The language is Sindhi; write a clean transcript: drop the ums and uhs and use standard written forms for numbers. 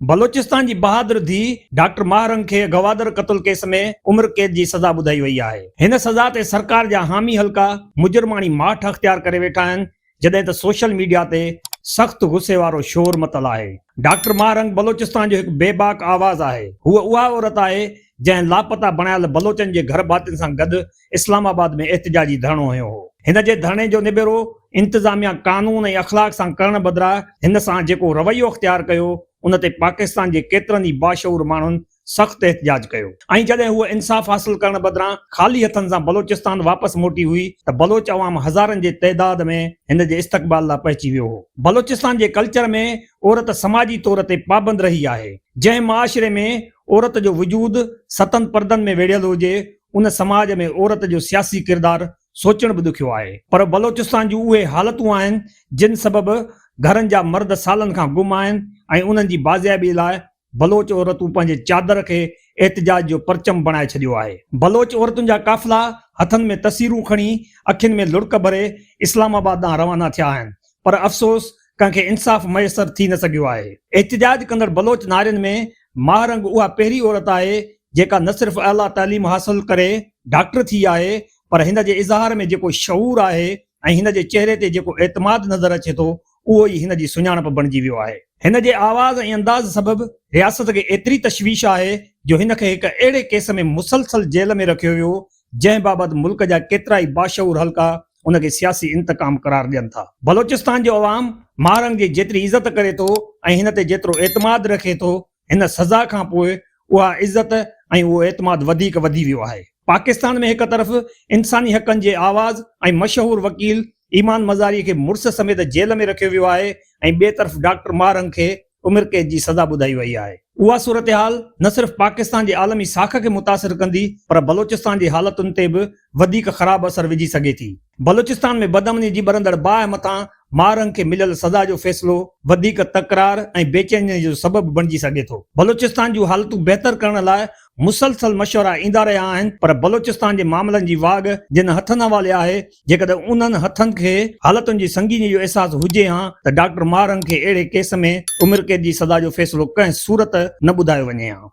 بلوچستان جي بهادر ڌيء ڊاڪٽر ماهه رنگ کي گوادر قتل ڪيس ۾ عمر قيد جي سزا ٻڌائي وئي آهي. هن سزا تي سرڪار جا حامي حلقا مجرماڻي ماٺ اختيار ڪري ويٺا آهن، جڏهن ته سوشل ميڊيا تي سخت غصي وارو شور متل آهي. ڊاڪٽر ماهه رنگ بلوچستان جو هڪ بيباڪ آواز آهي. هوء اها عورت آهي، جنهن لاپتا بڻايل بلوچن جي گهر ڀاتين سان گڏ اسلام آباد ۾ احتجاجي ڌرڻو هنيو هو. هن جي ڌرڻي جو نبيرو انتظاميا قانون ۽ اخلاق سان ڪرڻ بدران هن سان جيڪو رويو اختيار ڪيو ان تي پاڪستان جي ڪيترن ئي باشعور ماڻهن سخت احتجاج ڪيو ۽ جڏهن هوء انصاف حاصل ڪرڻ بدران خالي هٿن سان بلوچستان واپس موٽي هئي ته بلوچ عوام هزارن جي تعداد ۾ هن جي استقبال لاء پهچي ويو هو. بلوچستان جي ڪلچر ۾ عورت سماجي طور تي پابند رهي آهي. جنهن معاشري ۾ عورت جو وجود ستن پردن ۾ ويڙهيل هجي ان سماج ۾ عورت جو سياسي ڪردار سوچڻ به ڏکيو آهي پر بلوچستان جون اهي حالتون آهن جن سبب گهرن جا مرد سالن کان گم آهن ۽ انهن جي بازيابي لاء بلوچ عورتون پنهنجي چادر کي احتجاج جو پرچم بڻائي ڇڏيو آهي. بلوچ عورتن جا قافلا هٿن ۾ تصويرون کڻي اکين ۾ لڙڪ ڀري اسلام آباد ڏانهن روانا ٿيا آهن پر افسوس ڪنهن کي انصاف ميسر ٿي نه سگهيو آهي. احتجاج ڪندڙ بلوچ نارين ۾ ماهه رنگ اها پهرين عورت آهي جيڪا نه صرف اعليٰ تعليم حاصل ڪري ڊاڪٽر ٿي آهي پر هن جي اظهار ۾ جيڪو شعور آهي ۽ هن جي چهري تي جيڪو اعتماد نظر اچي ٿو اهو ئي هن جي سڃاڻپ بڻجي ويو آهي. هن جي آواز ۽ انداز سبب رياست کي ايتري تشويش آهي جو هن کي هڪ اهڙي ڪيس ۾ مسلسل جيل ۾ رکيو ويو جنهن بابت ملڪ جا ڪيترائي باشعور حلقا ان کي سياسي انتقام قرار ڏين ٿا. بلوچستان جو عوام ماهرنگ جي جيتري عزت ڪري ٿو ۽ هن تي جيترو اعتماد رکي ٿو هن سزا کان پوء اها عزت ۽ اهو اعتماد وڌيڪ وڌي ويو آهي. پاڪستان ۾ هڪ طرف انساني حقن جي آواز ۽ مشهور وڪيل ايمان مزاري کي مڙس سميت جيل ۾ رکيو ويو آهي ۽ ٻئي طرف ڊاڪٽر ماهرنگ کي عمر قيد جي سزا ٻڌائي وئي آهي. اها صورتحال نه صرف پاڪستان جي عالمي ساک کي متاثر ڪندي پر بلوچستان جي حالتن تي به وڌيڪ خراب اثر وجهي سگهي ٿي. بلوچستان ۾ بدامني جي ٻرندڙ باهه مٿان ماهرن کي مليل سزا جو فيصلو وڌيڪ تڪرار ۽ بيچيني جو سبب بڻجي سگهي ٿو. بلوچستان جون حالتون بهتر ڪرڻ لاء مسلسل مشورا ايندا رهيا آهن پر بلوچستان جي معاملن جي واڳ جن هٿن حوالي آهي جيڪڏهن انهن هٿن کي حالتن جي سنگيني جو احساس هجي هان ته ڊاڪٽر ماهرن کي اهڙي ڪيس ۾ عمر قيد جي سزا جو فيصلو ڪنهن صورت نه ٻڌايو وڃي هان.